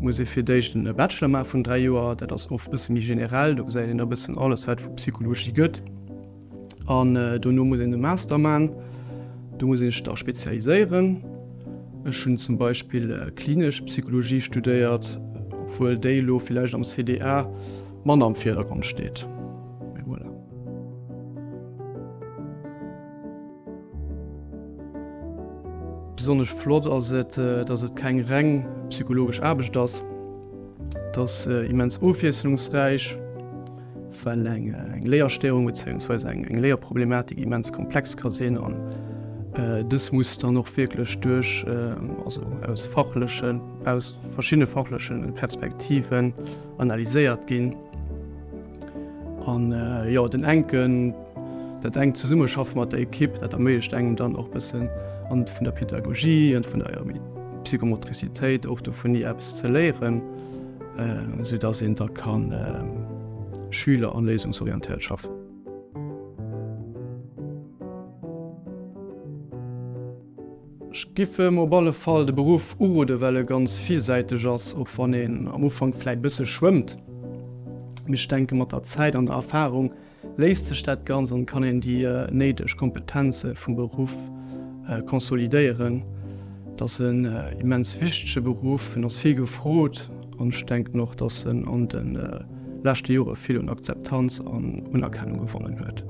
Muss ee fir d'éischt e Bachelor maache vun 3 Joer, dat ass oft bësse méi generell, do gesäit een da bëssen alles wat vu Psychologie gëtt. An dono muss een e Master man, do muss een sech da spezialiséieren. Ech hunn zum Beispill klinesch Psychologie studéiert, obwuel déi elo villäicht am CDA manner am Virdergrond steet. Mee voilà. Besonnesch flott ass et, dass et keng reng psychologesch Aarbecht ass. Et ass immens ofwiesslungsräich, well eng Léierstéierung bezéiungsweis eng Léierproblematik immens komplex ka sinn an dës muss dann och wierklech duerch, also aus fachlechen, aus verschiddene fachleche Perspektiven analyséiert ginn. An jo, den enken, dat enkt Zesummeschaffe mat der Ekipp, dat erméiglecht engem dann och bëssen an vun der Pedagogie an vun der Psychomotricitéit, Orthophonie eppes ze léieren, esou dass een da kann schüler an léisungsorientéiert schaffen. Ech giff em op alle Fall de Beruff urode well e ganz villsäiteg ass, och wann een am Ufank vläit bësse schwëmmt. Mee ech denke mat der Zäit an der Erfarung léist sech dat Ganzt an kann een déi néideg Kompetenze vum Beruff consolidéieren. Et ass en immens wichtege Beruff, en ass vill gefrot an ech denken och, dass en an de leschte Jore vill un Akzeptanz an Unerkennung gewonnen huet.